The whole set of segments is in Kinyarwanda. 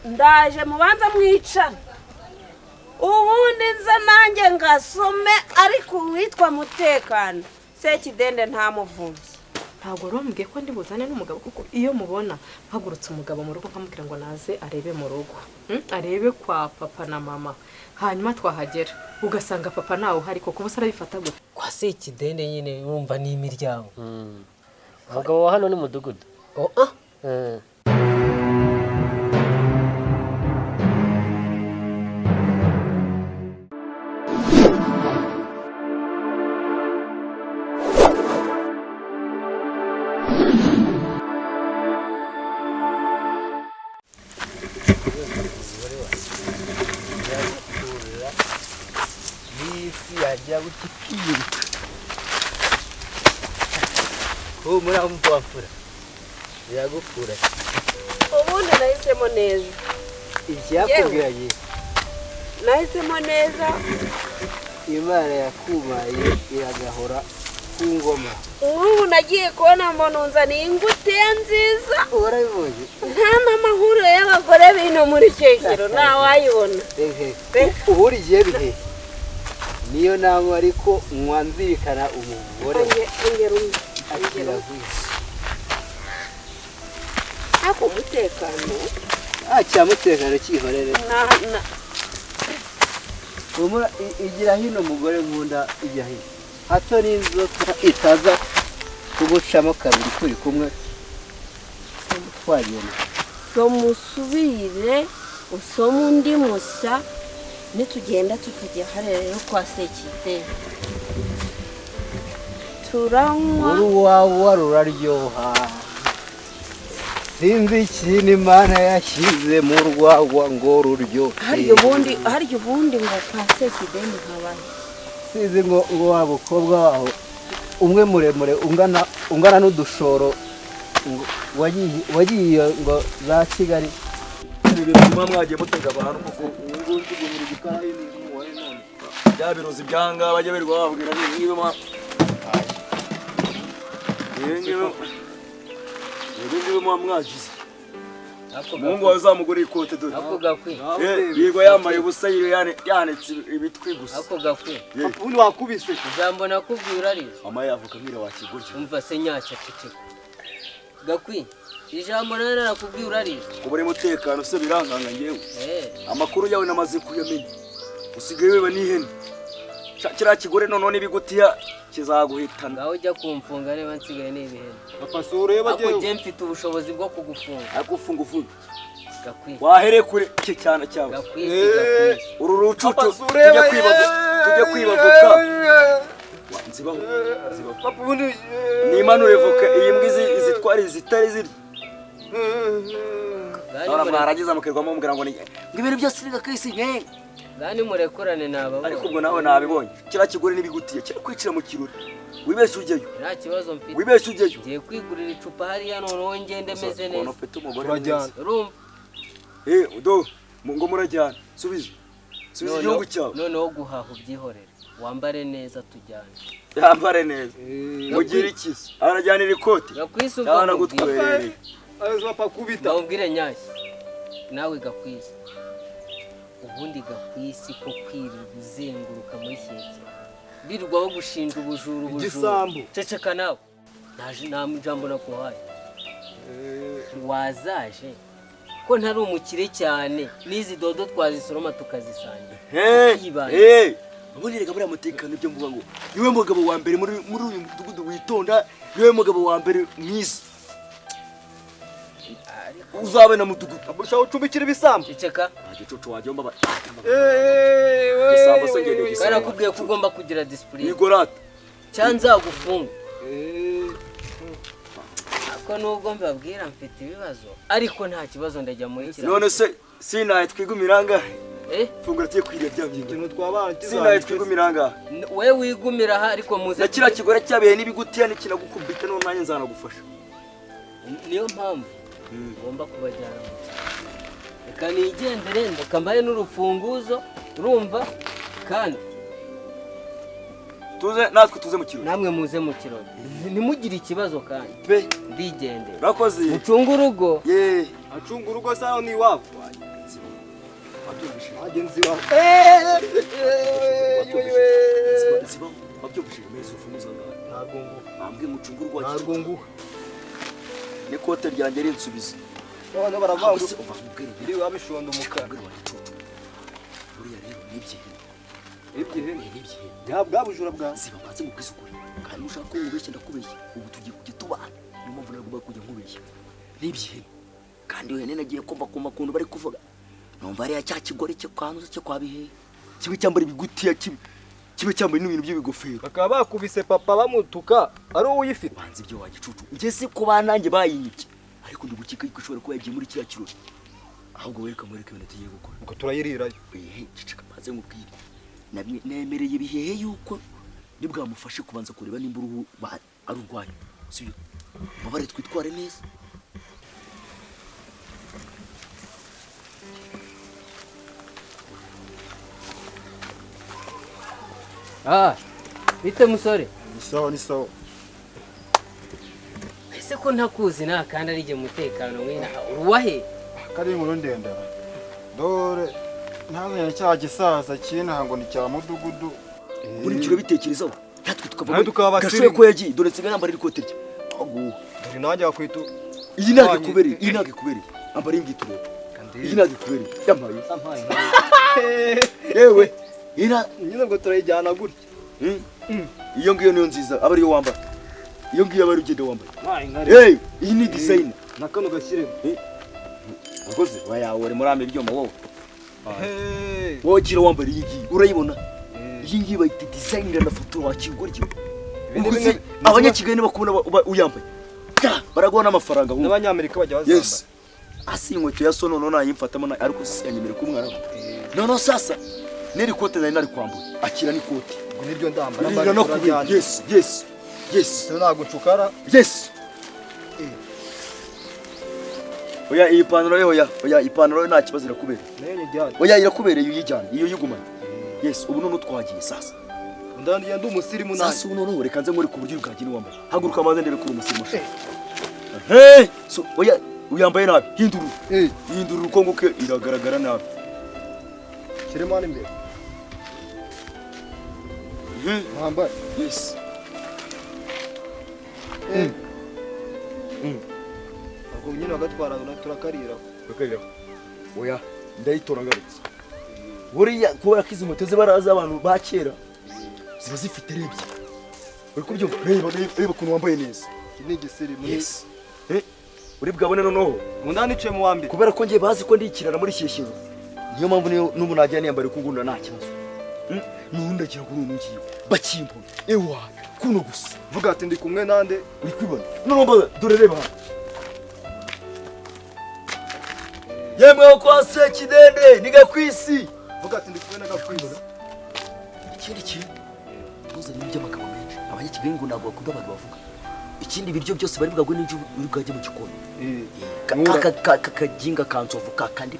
Ndaje mubanza mwicara ubundi nza nanjye ngasome ariko uwitwa Mutekano Sekidende ntamuvumbye. Ntabwo wari ko ndi buzane n'umugabo kuko iyo mubona mpagurutse umugabo mu rugo nkamubwira ngo naze arebe mu rugo, arebe kwa papa na mama, hanyuma twahagera ugasanga papa nawe uhari koko ubusa arabifata gute? Kwa Sekidende nyine urumva ni imiryango. Umugabo wa hano ni mudugudu. Oh ah. Ubundi nahisemo neza. Icyakubwiranye nahisemo neza. Imana yakubaye iragahora ku ngoma. Ubu nagiye kubona mbona unzaniye ingutiya nziza. Warabibonye? Nta n'amahuriro y'abagore bino muri Kekero ntawayibona. Ubu igihe bihe niyo nanywa ariko mwanzirikana umugore. Ako mutekano cya mutekano cyihorere. Humura igira hino mugore nkunda ijya hino hato n'inzoka itaza kugucamo kabiri turi kumwe twagenda. So musubire usome undi musa nitugenda tukajya hariya rero kwa Sekidende turanywa. Uruwawa ruraryoha sinzi ikintu Imana yashyize mu rwagwa ngo ruryohe. Harya ubundi ngo kwa Sekidende nkabahe sinzi ngo wa mukobwa waho umwe muremure ungana n'udushoro wagiye ngo za Kigali. Ibintu mwagiye mutega abantu kuko ubu ngubu igikarayi n'umubare none bya birozi byanga bajya birirwa bababwira niba ma ngibi mwagize Mungu wazamugura ikote dore. Ako gakwi. Yego yambaye ubusa yanetse ibitwi gusa. Ako gakwi. Ubundi wakubise. Ijambo nakubwira ari. Mama yavuka nkira wakigurye. Umva se nyacyo ceceka. Gakwi. Ijambo nari nakubwira ari. Kubure mutekano se birankanga ngewe. Amakuru yawe namaze kuyamenya. Usigaye weba n'ihene. Kiriya kigore none n'ibigutiya kizaguhitana. Ngaho ujya kumfunga niba nsigaye n'ibihene. Papa sure bagiye. Ako je mfite ubushobozi bwo kugufunga. Akufunga ufunga. Gakwi. Wahere kure cye cyane cyawe. Gakwi. Uru rucucu tujye kwibavuka. Tujye kwibavuka. Nzibaho. Papa ubundi nimanure voka iyi mbwa izitwara izitari ziri. None mwaragiza mukerwamo mugira ngo ni ibintu byose bigakisi nke. Gani murekurane nababonye. Ariko ubwo nawe nabibonye. Kira kigore n'ibigutiye kira kwicira mu kirori. Wibeshe ujyeyo. Nta kibazo mfite. Wibeshe ujyeyo. Ngiye kwigurira icupa hariya none ngende meze neza. Ufite umugore mwiza. Urumva? Do ngo murajyana. Subiza. Subiza igihugu cyawe. Noneho guhaha ubyihorere. Wambare neza tujyane. Yambare neza. Mugire ikiso. Arajyanira ikoti. Cyangwa gutwerere. Azo kubita. Bawubwire nyashya. Nawe Gakwisi. Ubundi Gakwisi ko kwirirwa uzenguruka muri Keke birirwa bagushinja ubujura igisambu. Ceceka nawe nta jambo nakuhaye. Wazaje ko ntari umukire cyane n'izi dodo twazisoroma tukazisangira. Ubundi reka buriya mutekano ibyo mvuga ngo niwe mugabo wa mbere muri uyu mudugudu witonda, niwe mugabo wa mbere mwiza uzabe na mudugudu. Abusha ucumbikira ibisambo. Ceceka. Agicucu wajye mbaba. Igisambo se ngende gisambo. Barakubwiye ko ugomba kugira discipline. Nigorata. Cyanza gufunga. Ako nubwo mbabwira mfite ibibazo ariko nta kibazo ndajya muri kira. None se sinaye twigumiranga. Fungura tiye kwiriye byambyinga. Ikintu twabana kizaye. Sinaye twigumiranga. We wigumira ha ariko muze. Na kira kigore cyabihe n'ibigutiya n'ikinagukubita none nanjye nzanagufasha. Niyo mpamvu ngomba kubajyana mu cyaro. Reka nigendere ndeka mbaye n'urufunguzo urumva kandi tuze natwe tuze mu kirori. Namwe muze mu kirori. Ntimugire ikibazo kandi pe ndigendere. Urakoze. Mucunge urugo. Ye. Acunga urugo saho ni iwabo. Wagenzi wawe. Zibaho. Wabyumvishije meza ufunguza ngaha. Ntabwo nguha. Bambwiye ngo ucunge urugo. Ntabwo nguha. N'ikote ryanjye rinsubiza. None baravanga. Uva mubwire. Iri wabishonda umukara. Buriya rero nibyihene. Ibyihene. Nibyihene. Bwa bujura bwa. Ziba mbanze mubwisukure. Kandi ushaka ko nkubeshya ndakubeshya. Ubu tugiye kujya tubana. Niyo mpamvu nagomba kujya nkubeshya. Nibyihene. Kandi iyo hene nagiye kumva ku makuntu bari kuvuga. Numva ari cya kigore cyo kwanuza cyo kwa bihe. Kimwe cyambara ibigutiya kimwe. Kimwe cyambaye n'ibintu by'ibigofero. Bakaba bakubise papa bamutuka ari wowe uyifite. Banze ibyo wagicucu. Ngeze ko banange bayinyibye. Ariko ndi gukeka yuko ushobora kuba yagiye muri kiriya kirori. Ahubwo wereka mwereke ibintu tugiye gukora. Ngo turayirirayo. Ehe, cicika maze nkubwire. Nemereye ibihehe yuko nibwamufashe kubanza kureba nimba uruhu ari urwanyu. Sibyo? Babare twitware neza. Ah, bite musore? Ni sawa ni sawa. Ese ko ntakuzi na kandi ari je mutekano wina uruwahe? Kari inkuru ndendera. Dore ntazanye cya gisaza kintango ni cya mudugudu. Buri kiro bitekerezaho. Natwe tukava gashoye ko yagiye dore nsigaye nambara ikote rye. Ago. Dore nanjye wakwitu. Iyi ntabwo ikubereye, iyi ntabwo ikubereye. Ambara iyi ngiyi turebe. Iyi ntabwo ikubereye. Yamaye. Yewe. Ira nyine ngo turayijyana gutya. Iyo ngiyo niyo nziza aba ariyo wambara. Iyo ngiyo aba ari ugenda wambaye. Hey, iyi ni design. Na kano gashyiremo. Akoze wayawore muri ame byoma wowe. Wowe kira wambara iyi ngiyi urayibona. Iyi ngiyi bayita design iranafotora wakigoryo. Abanyakigali bakubona uyambaye. Baraguha n'amafaranga ahubwo. N'abanyamerika bajya bazambara. Yes. Asi inkweto ya sono none ayimfatamo ariko yanyemerera ko umwana. Nono sasa neri kote nari nari kwambura akira n'ikote ngo niryo ndambara mbara no kubira. Yes yes yes ntabwo ncukara. Yes. Oya iyi pantaro yo oya oya ipantaro yo nta kibazo irakubereye. Nayo nyijyane. Oya irakubereye uyijyane iyo yigumanye. Yes ubu none twagiye sasa. Ndandiye ndi umusirimu nanjye. Sasa ubu none reka nze muri ku buryo bwagiye wambaye. Haguruka manze ndebe kuri umusirimu. Hey so oya uyambaye nabi hinduru. Hinduru uko nguke iragaragara nabi. Kirimo hano imbere. Mwambaye. Yes. Ubwo nyine bagatwara turakarira. Turakarira. Oya ndayitora ngarutse. Buriya kubera ko izi moto zibaraza abantu ba kera ziba zifite rebye. Uri kubyumva? Reba reba ukuntu wambaye neza. Iki ni igisirimu. Yes. Uri bwabone noneho. Mundani nicaye mu wa mbere. Kubera ko ngiye bazi ko ndikirana muri shyeshyero. Niyo mpamvu n'ubu najya niyambara kugunda nta kibazo. Nundi agira ngo nungiye bakimbona. Ewa kuno gusa. Vuga ati ndi kumwe nande uri kwibona. None mbaza dore reba hano. Yemwe kwa Sekidende ni Gakwisi. Vuga ati ndi kumwe na Gakwisi. Ikindi kintu ntuzane iby'amagambo menshi. Abanyakigali ngo ntabwo bakunda abantu bavuga. Ikindi ibiryo byose bari bwagwe n'ibyo uri bwajye mu gikoni. Kakaginga kanzovu kakandi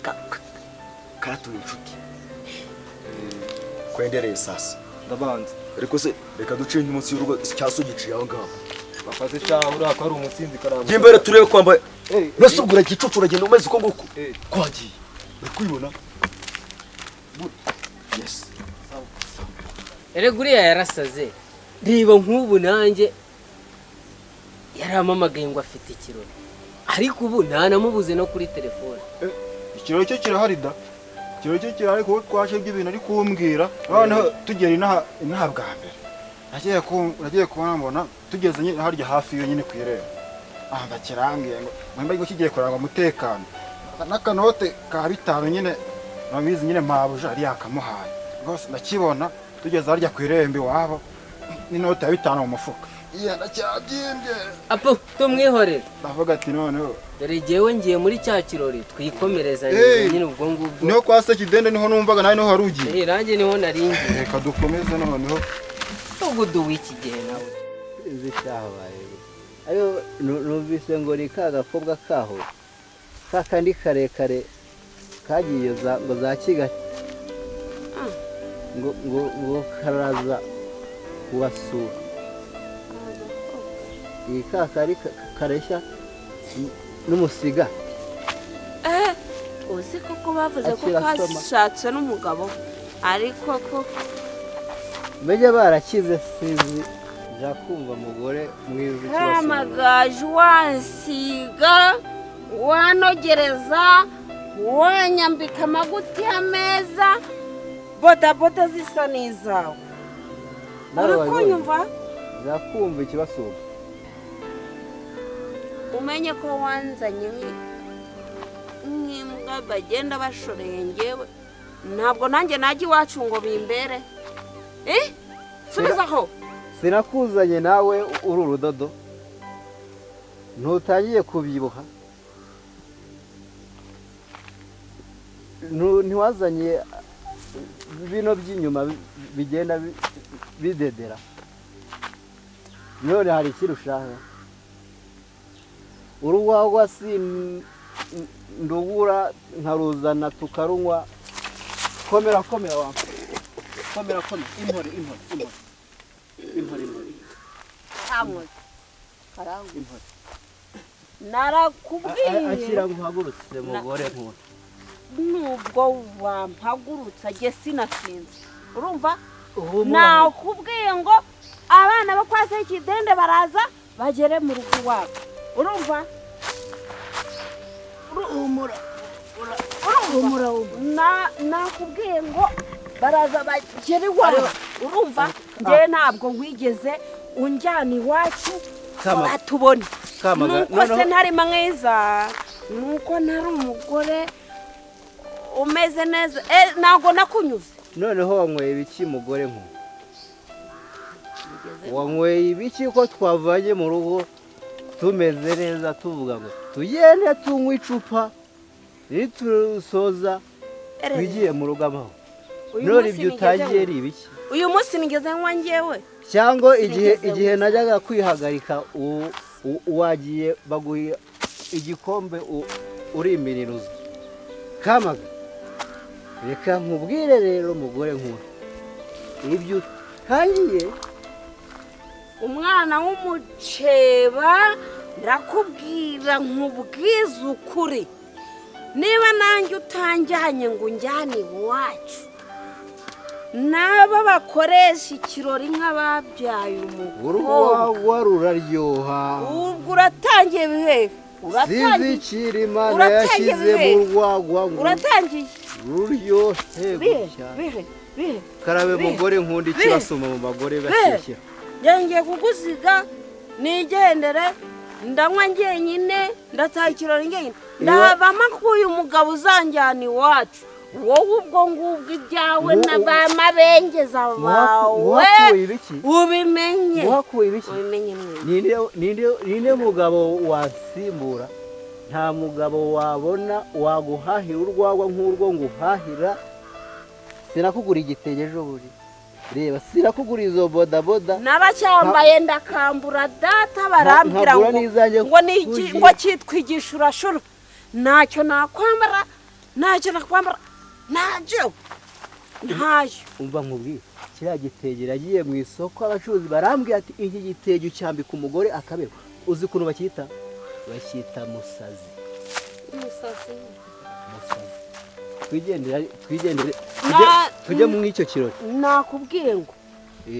karatuye inshuti. Kwendereye sasa. Ndabanza. Ariko se reka duce munsi y'urugo cyaso giciye aho ngaho. Bafate cyaho uriya ko ari umutsinzi karamba. Jye mbere turebe kwambaye. Nase ubwo uragicucu uragenda umeze uko nguko. Kwagiye. Uri kwibona? Yes. Erega uriya yarasaze. Reba nk'ubu nanjye yaramamagaye ngo afite ikirori. Ariko ubu ntanamubuze no kuri telefone. Ikirori cyo kirahari da. Ikirori cyo kirahari kuko twashe ibintu ari kumbwira. Noneho tugera inaha bwa mbere. Nagiye kubona mbona tugeze nyine harya hafi yo nyine kwireba. Ah ndakirambwiye ngo mwemba ngo kigiye kurangwa umutekano. N'akanote ka bitanu nyine nabizi nyine mabuja ari yakamuhaye. Rwose ndakibona tugeze harya kwirembe wabo n'inote ya 5 mu mufuka. Iya ndacyabyimbye. Apo tumwihorere. Ndavuga ati noneho dore jewe ngiye muri cya kirori twikomereza nyine ubwo ngubwo. Niho kwa Sekidende niho numvaga nawe niho harugiye. Nanjye niho naringiye. Reka dukomeze noneho. Ugudu w'iki gihe nawe. Zicyabaye. Ayo numvise ngo ni ka gakobwa kaho kakandi karekare kagiye ngo za Kigali ngo ngo ngo karaza kubasura. Iyi kakari kareshya n'umusiga. Uzi koko bavuze ko Akira soma. kashatse n'umugabo, ariko ko Menya barakize sizi. Njakumva mugore mwiza ikibasumba. Kamagaju, wansiga, wanogereza, wanyambika amagutiya meza, bodaboda zisa n'izawe. Nawe Uri wabibonye? kunyumva? Njakumva ikibasumba. Umenye ko wanzanye nk'imbwa bagenda bashoreye. Ngewe ntabwo nanjye najya iwacu ngo bimbere. Eh, subizaho. Sinakuzanye nawe uri urudodo, ntutangiye kubyibuha. Ntiwazanye bino by'inyuma bigenda bidedera. None hari ikindi ushaka? Urwagwa si ndubura nkaruzana tukarunywa. Komera, komera wa, komera, komera. Impore, impore, impore, impore, impore. Karankoze. Impore. Narakubwiye. Akira nguhagurutse, mugore nkunda. Nubwo wampagurutsa, jye sinasinze, urumva? Nakubwiye ngo abana bo kwa Sekidende baraza bagere mu rugo iwabo, urumva? Humura. Urumva, nakubwiye ngo baraza bagere iwabo, urumva? Njyewe ntabwo wigeze unjyana iwacu. Kama- Batubone. Kamaga- Nuko se noneho- ntari mwiza, nuko ntari umugore umeze neza. Ntabwo nakunyuze. Noneho wanyweye ibiki, mugore nkunda? Wanyweye ibiki ko twavanye mu rugo tumeze neza, tuvuga ngo tugende tunywe icupa, nitusoza Erega, twigiye mu rugo amahoro? Uyu None munsi ibyo nigeze utangiye nywa. ari ibiki? Uyu munsi nigeze nywa njyewe? Cyangwa igihe Sinigeze igihe nywa. najyaga kwihagarika, wagiye baguha igikombe, urimiriruza. Kamaga, reka nkubwire rero, mugore nkunda, ibyo utangiye. Umwana w'umuceba, ndakubwira nkubwize ukuri, niba nanjye utanjyanye ngo unjyane iwacu, n'aba bakoresha ikirori nk'ababyaye umukobwa. Urwagwa ruraryoha. Ubwo uratangiye, bihehe. Sinzi Uratangiye. ikintu Imana Uratangiye, yashyize bihehe. mu rwagwa ngo Uratangiye. ruryohe Bihe. gutya. Bihe, bihe. Karabe. Bihe. Mugore nkunda, Bihe. ikibasoma mu bagore bashyeshya. Ngiye kugusiga nigendere, ndanywa njyenyine, ndataha ikirori njyenyine, ndavamo akuye umugabo uzanjyana iwacu. Wowe ubwo ngubwo ibyawe na ba mabengeza bawe. Nguhakuye ibiki? Ubimenye. Nguhakuye ibiki? Ubimenye mwe. Ninde mugabo wasimbura? Nta mugabo wabona waguhahira urwagwa nk'urwo nguhahira. Sinakugura igitenge ejo buri? Reba, sinakugura izo bodaboda? N'abacyambaye ndakambura data, barambwira Nkagura ngo n'izanjye ngo ni iki kuji. ngo cyitwa igishurashuru. Ntacyo nakwambara, ntacyo nakwambara, ntacyo, ntacyo. Umva nkubwire, kiriya gitenge nagiye mu isoko, abacuruzi barambwira ati: "Iki gitenge ucyambika umugore akaberwa." Uzi ukuntu bacyita? Bacyita musazi. Umusazi. Musazi. Twigendere, twigendere, tujye tujye mu icyo kirori. Nakubwiye ngo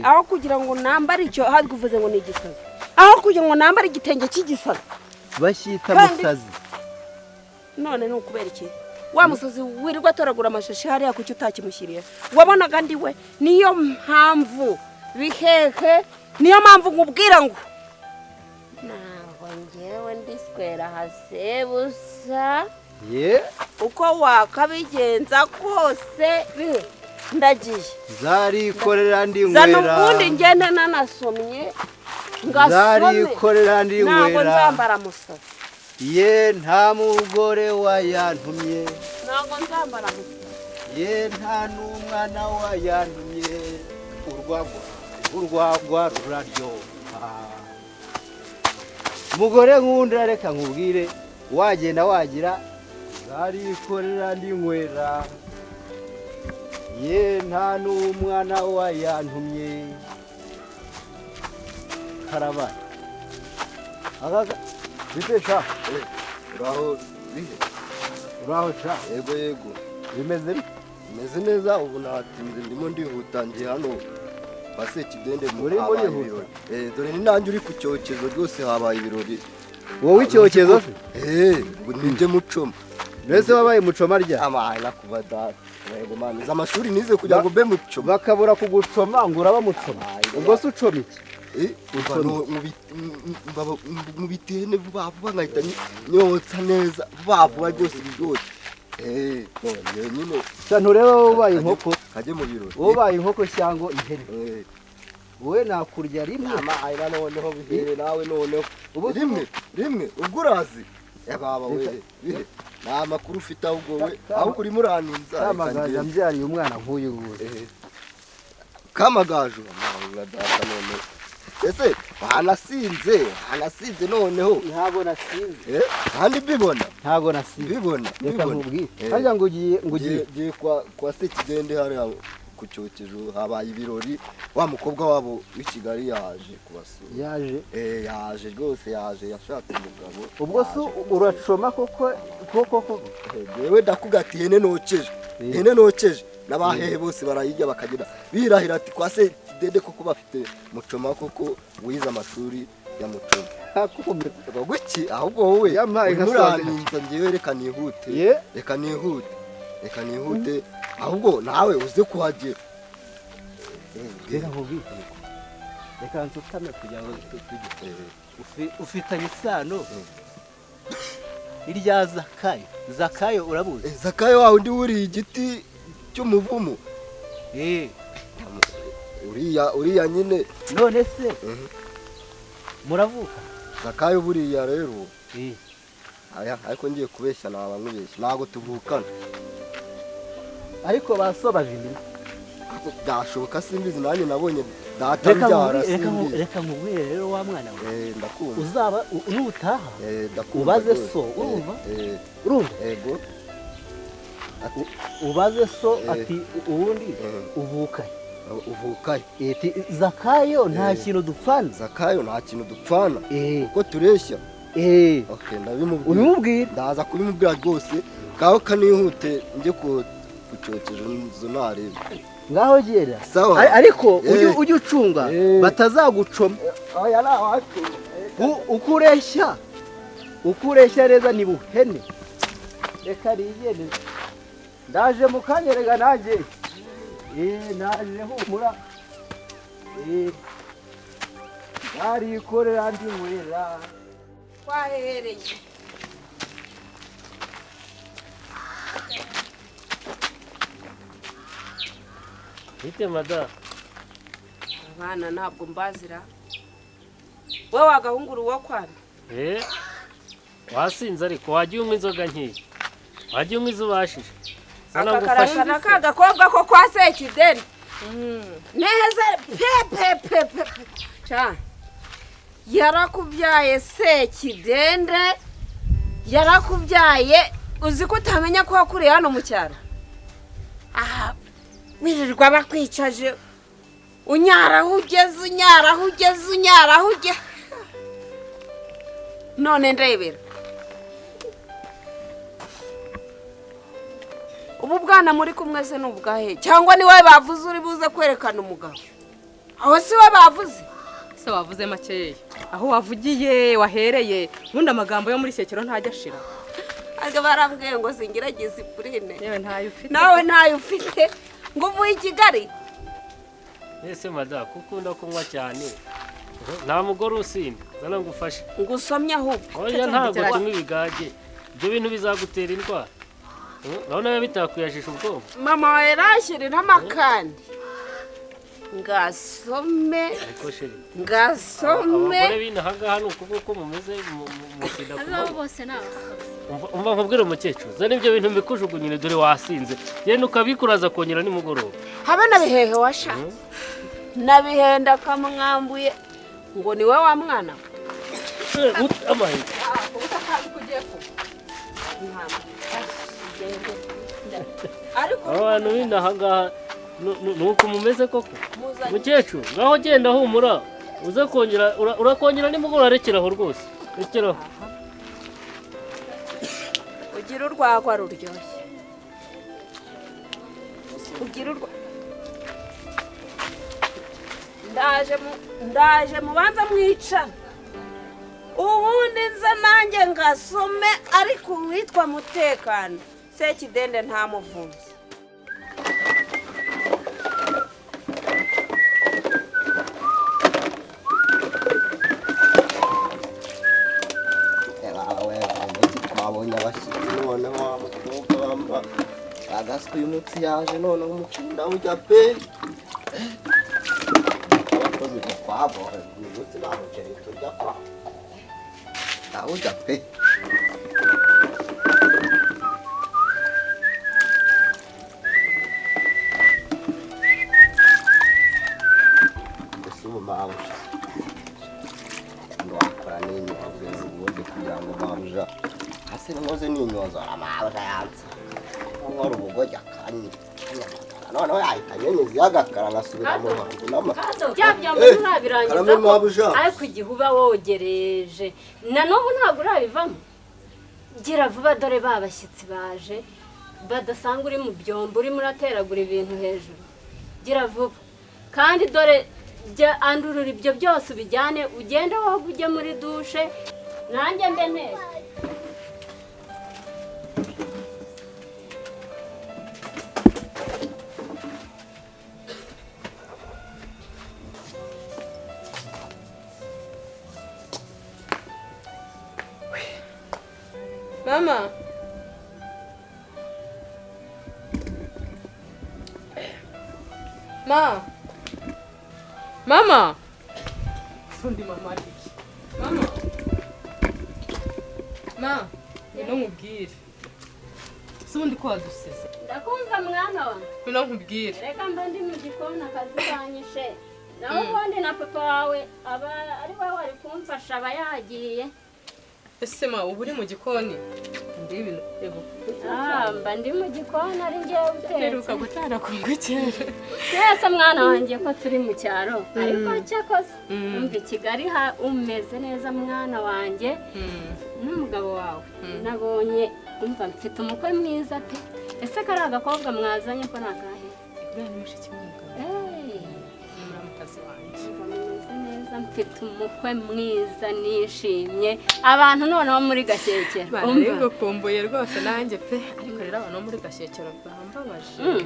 aho kugira ngo nambare icyo ahubwo uvuze ngo ni igisazi, aho kugira ngo nambare igitenge cy'igisazi. Bacyita Kandi- musazi. None ni ukubera iki wa musazi wirirwa atoragura amashashi hariya, kuki utakimushyiriye? Wabonaga ndi we. Niyo mpamvu, bihehe, niyo mpamvu nkubwira ngo ntabwo ngewe ndiswera hasebusa. Ye. Uko wakabigenza kose, bihe, ndagiye. Nzarikorera ndi Zana nywera. ubundi ngende nanasomye ngasome. Nzarikorera ndi Ntabwo nywera. nzambara musazi. Ye, nta mugore wayantumye. Ntabwo nzambara musazi. Ye, nta n'umwana wayantumye. Urwagwa, urwagwa ruraryoha. Mugore nkunda, reka nkubwire, wagenda wagira, nzarikorera ndi nywera. Ye, nta n'umwana wayantumye. Karabaye akaga bite sha? Uraho bihe? Uraho sha. Yego yego. Bimeze bite? Bimeze neza ubu natinze ndimo ndihuta ngiye hano Basekidende muri muri. Dore ni nanjye uri ku cyokezo rwose habaye ibirori. Wowe icyokezo se? Nibyo mucoma. Mbese wabaye mucoma rya? Amaye nakuba data. Yego mama, iza amashuri nize kugira ngo mbe mucoma. Bakabura kugucoma ngo uraba mucoma. Ubwo se ucoma iki? Mu bitene vuba vuba nkahita nyotsa neza vuba vuba rwose biryoshye. Nyine ntureba wowe ubaye inkoko kajye mu birori. Wowe ubaye inkoko cyangwa ihene. Wowe nakurya rimwe. Ama noneho bihere nawe noneho. Rimwe rimwe ubwo urazi. Baba we bihe. Nta makuru ufite ahubwo we ahubwo urimo uraninza. Kamagaju ambyariye umwana nk'uyu nguyu. Kamagaju amahanga data noneho. Ese wanasinze noneho. Ntabwo nasinze. Kandi mbibona. Ntabwo nasinze. Mbibona. Reka nkubwire. Harya ngo ugiye kwa Sekidende hariya ku cyokezo habaye ibirori wa mukobwa wabo w'i Kigali yaje kubasura. Yaje? Yaje rwose yaje yashatse umugabo. Ubwo se uracoma koko koko? Yewe ndakugati ihene nokeje. Ihene nokeje. N'abahehe bose barayijya bakagira birahira ati kwa Sekidende koko bafite mucoma koko wize amashuri ya mucoma. Guki ahubwo wowe uraninza ngewe reka nihute. Reka nihute. Reka nihute ahubwo nawe uze kuhagera. Reka nkubwire. Reka nsutame kugira ngo tujye. Ufitanye isano irya Zakayo. Zakayo urabuzi? Zakayo wawe undi wuriye igiti cy'umuvumo. Uriya nyine. None se muravuka? Zakayo buriya rero. Aya ariko ngiye kubeshya naba nkubeshya. Ntago tuvukana. Ariko basobaje iminwa. Byashoboka simbizi nanjye nabonye data mbyara simbizi. Reka nkubwire rero wa mwana we. Ndakumva. Uzaba nutaha. Ndakumva. Ubaze so urumva? Urumva? Yego. Ubaze so ati ubundi uvukaye. Uvukaye. Zakayo nta kintu dupfana. Zakayo nta kintu dupfana. Kuko tureshya. Okay, ndabimubwira. Ubimubwira? Ndaza kubimubwira rwose. Kaho kanihute njye ku cyokezo nzo narebe. Ngaho gera. Ariko ujye ucunga batazagucoma. Oya na wacu. Ukureshya. Ukureshya neza ni buhene. Reka rigende. Ndaje mukanyerega nanjye. Naje humura. Barikorera ndi nywera. Twahereye. Bite mada? Abana ntabwo mbazira. Wowe wagahungura uwo kwana. Wasinze ariko wagiye unywa inzoga nkiyi. Wagiye unywa izo ubashije. Akakarasa na ka gakobwa ko kwa Sekidende. Neza pe pe pe pe. Cha. Yarakubyaye Sekidende. Yarakubyaye uzi ko utamenya ko wakuriye hano mu cyaro. Aha wirirwa bakwicaje unyaraho ugeze unyaraho ugeze unyaraho ugeze. None ndebera. Ubu bwana muri kumwe se n'ubwahe cyangwa ni wowe bavuze uri buze kwerekana umugabo? Aho si we bavuze? Se wavuze makeya. Aho wavugiye wahereye ubundi amagambo yo muri Sekero ntajya ashira. Ariko barambwiye ngo singira discipline. Yewe ntayo ufite. Nawe ntayo ufite. Ngo uvuye i Kigali. Ese mada kukunda kunywa cyane. Nta mugore usinda. Zana ngufashe. Ngusomye ahubwo. Oya ntabwo tunywa ibigage. Ibyo bintu bizagutera indwara. Urabona bitakuyajisha ubwonko. Mama yarashyirira amakandi. Ngasome. Ngasome. Abagore b'inahangaha ni ukuvuga uko mumeze musinda kunywa. Abo bose ni abasazi. Umva nkubwire umukecuru, zana ibyo bintu mbikujugunyire dore wasinze. Genda ukabikuraza kongera nimugoroba. Habe na bihehe washatse. Nabihenda kamwambuye ngo ni we wa mwana. Ariko abantu b'inahangaha nuko mumeze koko. Mukecuru, ngaho genda humura uze kongera urakongera nimugoroba rekeraho rwose. Rekeraho. Ugira Ugira urwagwa ruryoshye. Ugira urwa Ndaje mubanza mwica. Ubundi nza nanjye ngasome ariko uwitwa Mutekano Sekidende nta muvunzi. Agaswe uyu munsi yaje none umukunda ujya pe abakozi kwabo uyu munsi nta muceri turya kwa ndawujya pe. Mbese ubu mabuja ndwakora n'inyoza ubundi kugira ngo mabuja hasi nkoze n'inyoza mabuja yansa nkora ubugoryi akanyi noneho yahita anyenyeza iy'agakara ngasubira mu ruhango n'amata. Bya byombi nturabirangiza ariko igihe uba wogereje na n'ubu ntabwo urabivamo. Gira vuba dore ba bashyitsi baje badasanga uri mu byombo urimo urateragura ibintu hejuru. Gira vuba kandi dore andurura ibyo byose ubijyane ugende wowe ujye muri dushe nanjye mbe nteka. Mama. Ma. Mama. Sundi mama iki. Mama. Ma, ngwino nkubwire. Sundi ko wadusize. Ndakumva mwana wa. Ngwino nkubwire. Reka mba ndi mu gikoni akazi kanyishe. Naho ubundi na papa wawe aba ari wowe wari kumfasha aba yagiye. Ese ma ubu uri mu gikoni ndi ibintu ego. Mba ndi mu gikoni ari ngewe utetse. Heruka gutara kungukera. Twese mwana wanjye ko turi mu cyaro ariko cyakoze umva i Kigali ha umeze neza mwana wanjye n'umugabo wawe nabonye umva mfite umukwe mwiza pe. Ese kari agakobwa mwazanye ko nakahe? Uriya ni mushiki w'umugabo. Ni muramukazi wanjye. Neza mfite umukwe mwiza nishimye abantu noneho muri Gashyekero umva kumbuye rwose nanjye pe ariko rero abantu muri Gashyekero bambabaje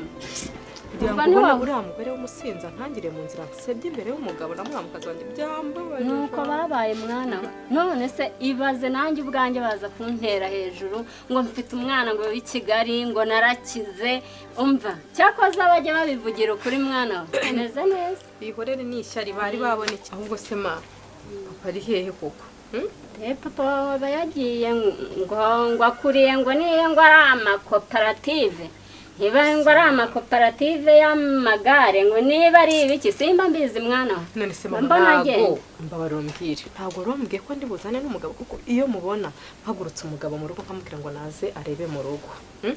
kugira ngo ubone uriya mugore w'umusinza ntangire mu nzira nsebye imbere y'umugabo na muramukazi wanjye byambabaje. Nuko babaye mwana we none se ibaze nanjye ubwanjye baza kuntera hejuru ngo mfite umwana ngo w'i Kigali ngo narakize umva cyakoze abajya babivugira ukuri mwana we meze neza. Bihorere ni ishyari bari babona iki ahubwo se ma papa ari hehe koko? Papa wawe yagiye ngo akuriye ngo niyo ngo ari amakoperative niba ngo ari amakoperative y'amagare ngo niba ari ibiki simba mbizi mwana we. None se mama ntabwo mbabarira umbwire ntabwo wari ko ndi buzane n'umugabo kuko iyo mubona mpagurutse umugabo mu rugo nkamubwira ngo naze arebe mu rugo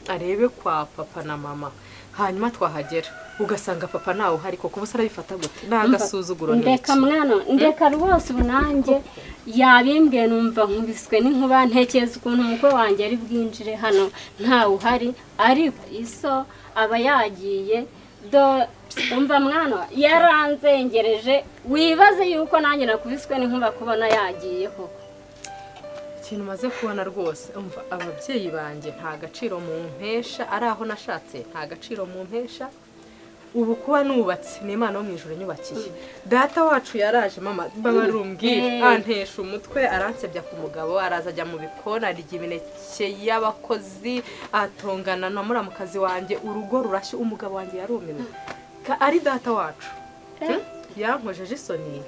arebe kwa papa na mama hanyuma twahagera ugasanga papa ntawe uhari koko ubu se arabifata gute? Ni agasuzuguro n'iki? Ndeka mwana ndeka rwose ubu nanjye yabimbwiye numva nkubiswe n'inkuba ntekereza ukuntu umukwe wanjye ari bwinjire hano ntawe uhari ariko iso aba yagiye do umva mwana yaranzengereje wibaze yuko nanjye nakubiswe n'inkuba kubona yagiye koko. Ikintu maze kubona rwose umva ababyeyi banjye nta gaciro mu mpesha ari aho nashatse nta gaciro mu mpesha ubu kuba nubatse ni Imana yo mu ijuru nyubakiye. Data wacu yaraje mama babarumbwira antesha umutwe aransebya ku mugabo araza ajya mu bikona arya imineke y'abakozi atongana na muramukazi wanjye urugo rurashye umugabo wanjye yarumiwe ari data wacu yankojeje isoni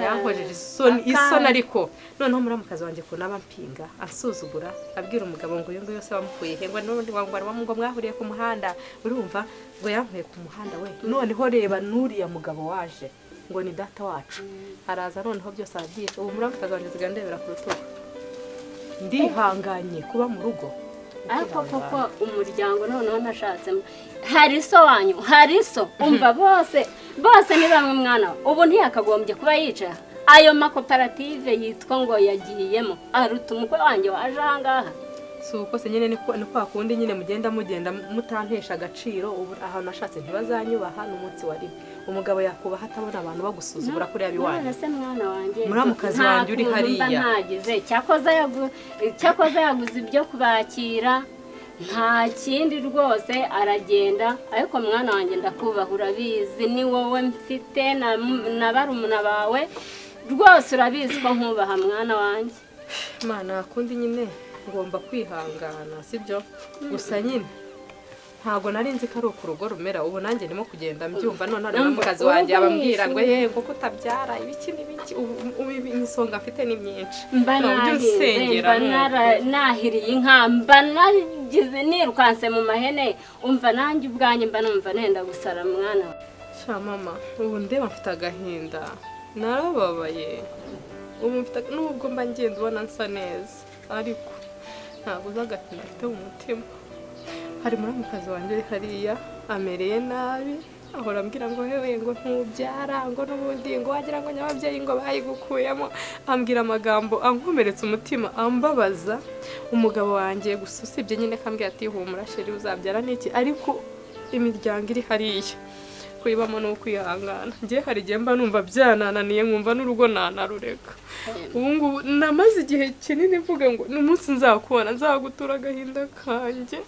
yankojeje isoni ariko noneho muramukazi wanjye kunaba mpinga ansuzugura abwira umugabo ngo uyu nguyu se wamukuye he ngo n'ubundi ngo mwahuriye ku muhanda urumva ngo yankuye ku muhanda we noneho reba n'uriya mugabo waje ngo ni data wacu araza noneho byose arabyica ubu muramukazi wanjye nsigaye ndebera ku rutugu ndihanganye kuba mu rugo. Ariko koko umuryango noneho nashatsemo hari so wanyu hari so umva bose bose ni bamwe mwana ubu ntiyakagombye kuba yicaye ayo makoperative yitwa ngo yagiyemo aruta umukwe wanjye waje ahangaha. Si uko se nyine, ni kwa kundi nyine mugenda mutantesha agaciro. Ubu ahantu nashatse ntibazanyubaha n'umunsi wa rimwe. Umugabo yakubaha atabona abantu bagusuzugura kuriya biwanyu? None se mwana wanjye, Muramukazi wanjye uri nta kuntu mba hariya. ntagize. Cyakoze yaguze ibyo kubakira, nta kindi rwose, aragenda. Ariko mwana wanjye, ndakubaha, urabizi, ni wowe mfite na barumuna bawe, rwose urabizi ko nkubaha, mwana wanjye. Mana, kundi nyine ngomba kwihangana, sibyo? Gusa nyine ntabwo nari nzi ko ari uku urugo rumera. Ubu nanjye ndimo kugenda mbyumva. None hari muramukazi wanjye abambwira ngo ye, ngo kutabyara ibiki n'ibiki. Ubu imisonga mfite ni myinshi. Mba Ntabwo ujya nahinze, unsengera mba nuko. nahiriye inka, mba nagize nirukanse mu mahene. Umva, nanjye ubwanjye mba numva nenda gusara, mwana we. Sha mama, ubu ndeba mfite agahinda, narababaye. Ubu mfite, nubwo mba ngenda ubona nsa neza, ariko ntabwo uzi agahinda mfite mu mutima. Hari muramukazi wanjye uri hariya amereye nabi, ahora ambwira ngo hewe, ngo ntubyara, ngo n'ubundi ngo wagira ngo nyababyeyi ngo bayigukuyemo. Ambwira amagambo ankomeretsa umutima, ambabaza. Umugabo wanjye gusa usibye nyine akambwira ati: "Humura chérie, uzabyara" n'iki. Ariko imiryango iri hariya kuyibamo ni ukwihangana. Njye hari igihe mba numva byanananiye, nkumva n'urugo nanarureka. Ubu ngubu namaze igihe kinini mvuga ngo n'umunsi nzakubona nzagutura agahinda kanjye.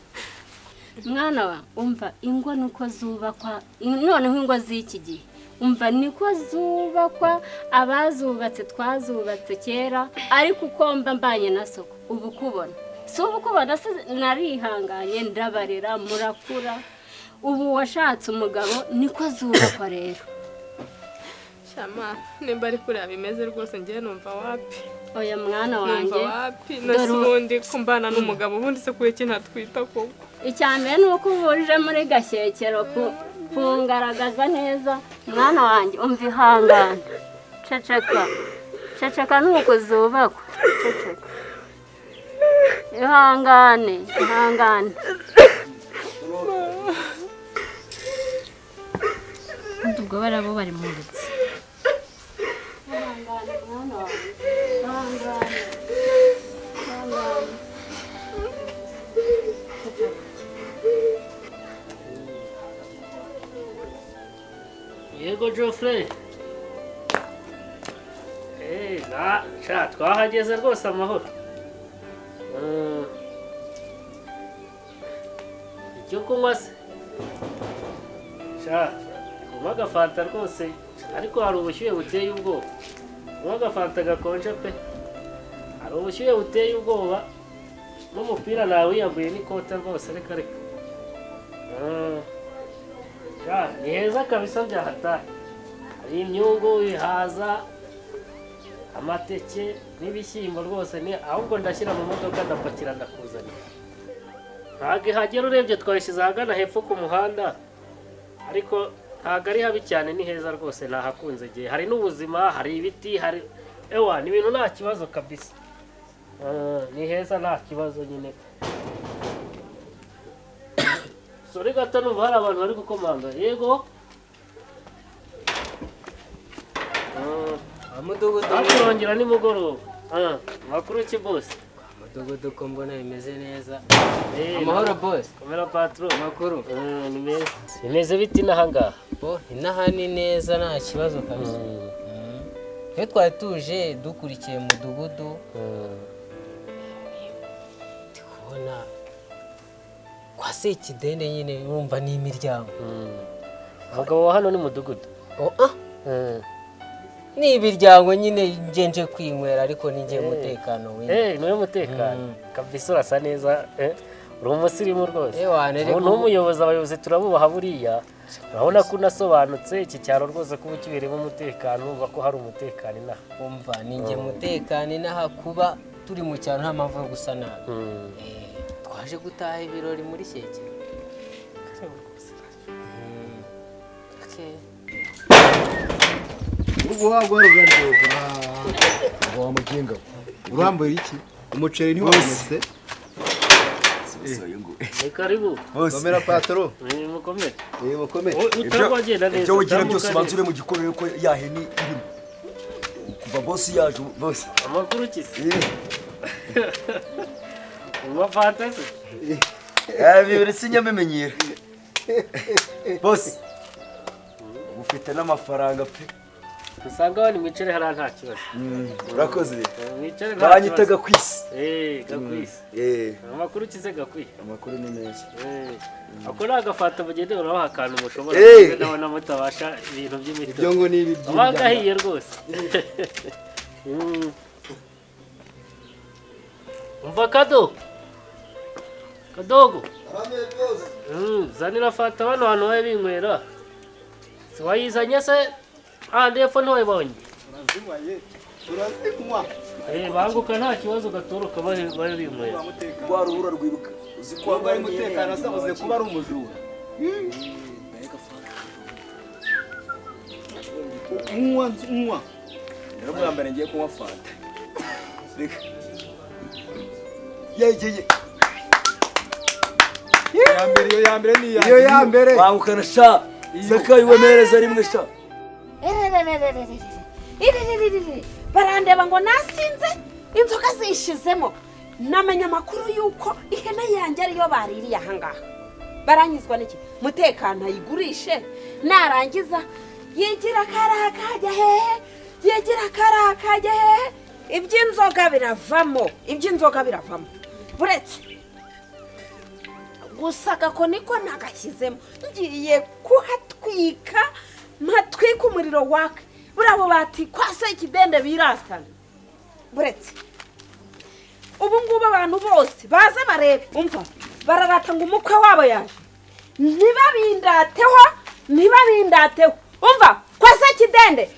Mwana wa, umva, ingo niko zubakwa. Noneho ingo z'iki gihe, umva, niko zubakwa. Abazubatse twazubatse kera, ariko uko mba mbanye na soko, ubu kubona si ubu kubona se, narihanganye, ndabarera, murakura, ubu washatse umugabo. Niko zubakwa rero. Shama, nimba ari kuriya bimeze rwose, njyewe numva wapi. Oya mwana Numva wanjye. wapi. Nase ubundi ko mbana n'umugabo, ubundi se kuki ntatwita koko? Icya mbere ni uko uba uje muri Gashyekero kungaragaza neza. Mwana wanjye, umva, ihangane, ceceka, ceceka, ni uko zubakwa. Ceceka, ihangane, ihangane. Ubundi ubwo barabo bari mu ntoki. Ihangane mwana wanjye, ihangane, ihangane, ceceka. Yego Geoffrey. Na sha twahageze rwose amahoro. Icyo kunywa se? Sha, kunywa agafanta rwose, ariko hari ubushyuhe buteye ubwoba. Kunywa agafanta gakonje pe. Hari ubushyuhe buteye ubwoba. N'umupira nawiyambuye n'ikote rwose, reka reka. Sha, ni heza kabisa byahatari. Hari imyungu, ibihaza, amateke n'ibishyimbo rwose, ni ahubwo ndashyira mu modoka ndapakira ndakuzanira. Ntabwo ihagera, urebye twayishyize ahagana hepfo ku muhanda, ariko ntabwo ari habi cyane, ni heza rwose, nahakunze igihe. Hari n'ubuzima, hari ibiti, hari ewa, ni ibintu nta kibazo kabisa. Ni heza, nta kibazo nyine. Sorry gato, numva hari abantu bari gukomanga. Yego. Mudugudu. Hakurongera nimugoroba. Makuru ki boss? Mudugudu, ko mbona bimeze neza? Amahoro boss. Komera patron. Makuru? Ni meza. Bimeze biti n'ahangaha? Bo inaha ni neza, nta kibazo kabisa. Twe twari tuje dukurikiye mudugudu. Ndi kubona kwa Sekidende nyine, urumva ni imiryango. Umugabo wa hano ni mudugudu. Oh ah. Ni ibiryango nyine, nje kwinywera, ariko ni nje mutekano we. Niwe mutekano. Kabisa urasa neza, Uri umusirimu rwose. Ewa, Umuntu w'umuyobozi, abayobozi turabubaha buriya. Urabona ko unasobanutse, iki cyaro rwose kuba kibereyemo umutekano, urumva ko hari umutekano inaha. Umva, ni nje mutekano inaha, kuba turi mu cyaro nta mpamvu yo gusa nabi. Twaje gutaha ibirori muri Shyekero. Okay. Urwagwa ruraryoha. Wa muginga. Urambuye iki? Umuceri ntiwabonetse. Ni karibu. Komera patro. Mukomere. Mukomere. Utarwagenda neza. Ibyo wigira byose ubanza ure mu gikomere ko ya hene irimo. Kuva boss yaje boss. Amakuru ki se? Unywa fanta se? Bibiri sinyamenyera. Boss, ufite n'amafaranga pe. Usanga wani mwicare hariya nta kibazo. Urakoze. Mwicare nta kibazo. Banyita Gakwisi. Gakwisi. Amakuru ukize Gakwi? Amakuru ni meza. Ako ni agafata mugende urabaha akantu mushobora ndabona mutabasha ibintu by'imitobe. Ibyo ngo ni ibibyimba. Aba gahiye rwose. Umva Kado. Kadogo. Zanira fata bano bantu babe binywera. Si wayizanye se? Ahandi hepfo ntiwayibonye. Turazinywa. Banguka nta kibazo gatoroka babe binywera. Rwa rubura rwibuka. Uzi ko wambaye umutekano asabuze kuba ari umujura. Unywa unywa. Rero bwa mbere ngiye kunywa fanta. Reka. Ye. Iyo ya mbere ni iyo ya mbere. Bangukana sha. Zakayi wemereza rimwe sha. Barandeba ngo nasinze inzoka zishizemo. Namenya amakuru yuko ihene yanjye ariyo baririye ahangaha. Baranyizwa n'iki? Mutekano ayigurishe narangiza yigira karaha kajya hehe, yigira karaha kajya hehe. Iby'inzoga biravamo, iby'inzoga biravamo. Buretse gusa gakoni ko nagashyizemo, ngiye kuhatwika mpatwika umuriro waka. Burabo bati kwase ikidende biratana. Buretse ubu ngubu abantu bose baze barebe, umva bararata ngo umukwe wabo yaje, ntibabindateho, ntibabindateho. Umva kwase ikidende